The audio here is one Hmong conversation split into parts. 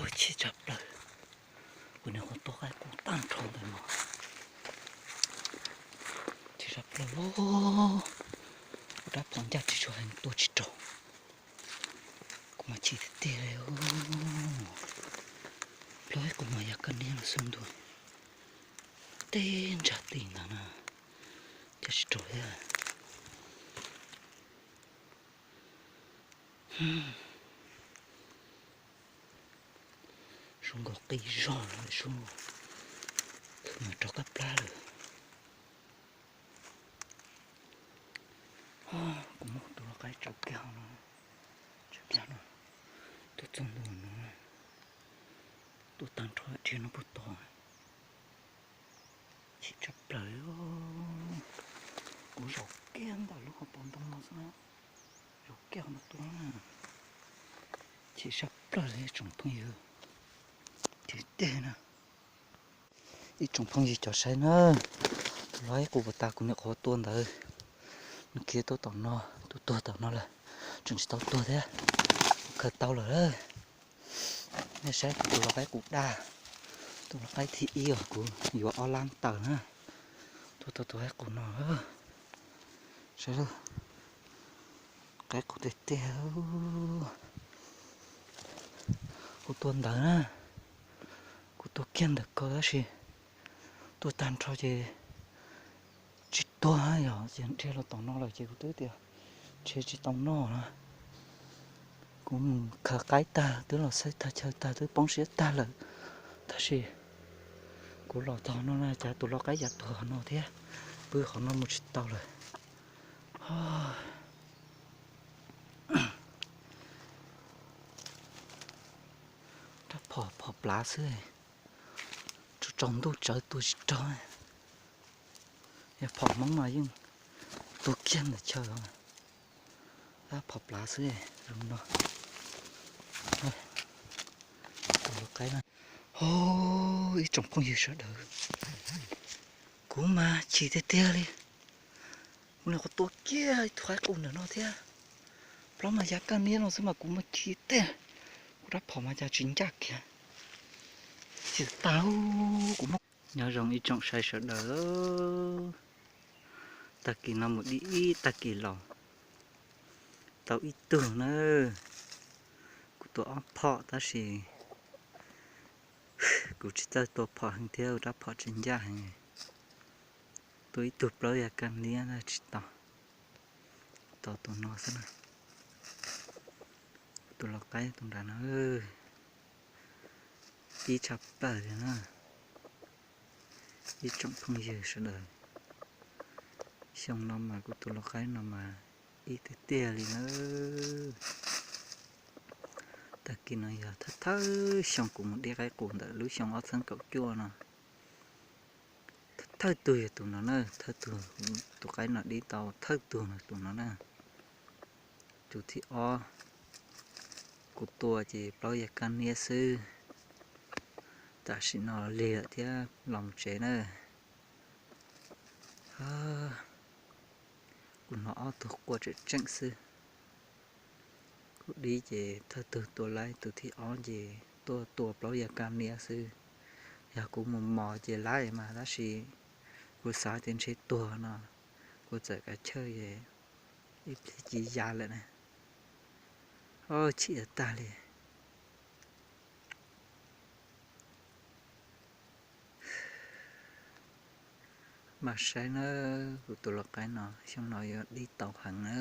Pw chim tshaj plaws. Kuv niam qhuav tua qaib qus tag nrho ntawm no. Chim tshaj plaws. Kuv rab phom ncaj tsis tshua heev tua tsis raug. Kuv mas chim tiag tiag li. Plaub qaib qus mas yav kaj niab los xwb ntua. Tej ntsag tim ntawd na, ncaj tsis raug thiab. Zoo nkaus qis zog lawm sub, khwv mas rov qab plab lawm. Kuv muab tus lau qaib tsaws kiag no, tsaws kiag no, tuaj txog ntua no, tuaj tag nrho dhia no puag tod. Chim tshaj plaws. Kuv zaum kiag ntawm lub hauv paus ntoo no xwb na, zaum kiag hauv no tuaj. Chim tshaj plaws li tsoom phooj ywg, chim tiag na. Ib tsoom phooj ywg cov saib na, tus lau qaib qus puag ta kuv niam qhuav tua ntawd, nws khiav tuaj tom no, tuaj tuag tom no lawm, tseem tsis tau tuag thiab, kuv khaws tau lawm. Nej saib kuv tus lau qaib qus daj, tus lau qaib thib ib os, kuv yuav ob lab tawm na, tuaj tau tus qaib qus no. Saib, qaib qus tiag tiag. Kuv tua ntawd na, kuv tua kiag ntawm ko tab sis tuaj tag nrho ces tsis tuag, yog ces dhia los tom no lawm ces kuv twb tias ntshe tsis tau noj na. Kuv mus khaws qaib tag twb los xaib tag chaw tag twb poob siab tag lawm, tab sis kuv los txog no na cas tus lau qaib yav tuag no thiab, pw qhov no mus tsis tau lawm. Rab phom phom plav xwb, tsaus ntuj tsawv tua tsis raug. Yog phom Hmoob mas yeej tua kiag ntawm chaw, rab phom plav xwb zoo no. Tus lau qaib na, ib tsoom phooj ywg sawv daws, kuv mas chim tiag tiag li. Kuv niam qhuav tua kiag ib tug qaib qus ntawm no thiab. Plaub mas yav kaj niab no xwb mas kuv mas chim tiag. Kuv rab phom mas cas tsis ncaj kiag. Chim tag, kuv muab. Nyob zoo ib tsoom saib sawv daws, tag kis no mus dib ib tag kis los tau ib tug na. Kuv tua ob phom tab sis kuv tsis txawj tua phom heev thiab, rab phom tsis ncaj heev. Tua ib tug plaub yav kaj niab tsis tau, tau tus no xwb na. Tus lau qaib tus nrad no, ib tshaj plaws li na. Ib tsoom phooj ywg sawv daws, xyoo no mas kuv tus lau qaib no mas ib tiag tiag li na. Tag kis no yog thawj thawj xyoo kuv mus dib qaib qus ntawm lub xyoo ob txhiab kaum cuaj no. Thawj thawj tug yog tus no na, thawj tug, tus qaib no dib tau thawj tug no tus no na. Tus thib ob kuv tua ces plaub yav kaj niab xwb. Tam sim no lig lawm thiab los mus tsev na. Kuv hnov ob tug quaj tseem tseem xwb. Kuv dib ces thawj tug tua laib, tus thib ob ces tuaj tua plaub yav kaj niab xwb. Yog kuv mus mos ces laib mas tab sis kuv xav tias ntshe tuag no, kuv txawm kav chawj es ib pliag ci ya lawm na. Chim tag li. Mam saib na, kuv tus lau qaib no xyoo no yuav dib tau heev na.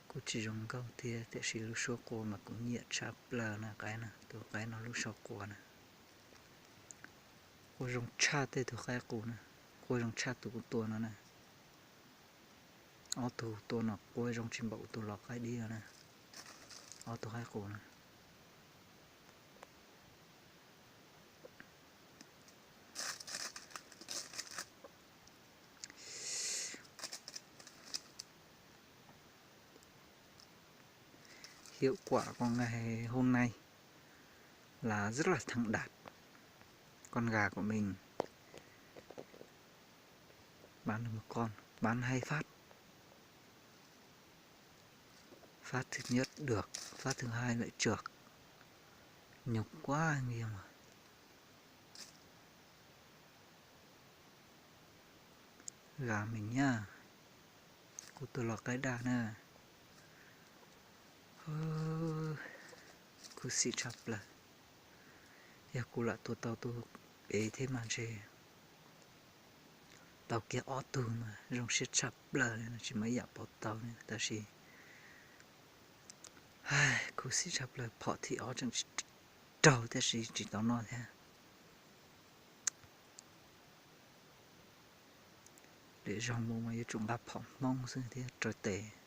Kuj tsis zoo nkauj thiab tiam sis lub suab qua mas kuv nyiam tshaj plaws na, qaib na, tus qaib no lub suab qua na. Qua zoo tshaj tej tus qaib qus na, qua zoo tshaj tus kuv tua no na. Ob tug tua no qua zoo tsis npaum tus lau qaib dib no na. Ob tug qaib qus na. Hiệu quả của ngày hôm nay là rất là thẳng đạt. Con gà của mình bán được một con, bán hai phát. Phát thứ nhất được, phát thứ hai lại trượt. Nyuj kuab nkiag mas. Gam me nyab, kuv tus los qaib daj na. Khuv xim tshaj plaws. Yog kuv lam tua tau tus pem thiab mas ntshe tau kiag ob tug mas zoo siab tshaj plaws li no, tsis muaj ib yam pov tau li. Tab sis khuv xim tshaj plaws, phom thib ob tseem tsis raug tab sis tsis tau noj thiab. Lwm zaug mus mas yuav tsum nqa phom Hmoob xwb thiab raws tes.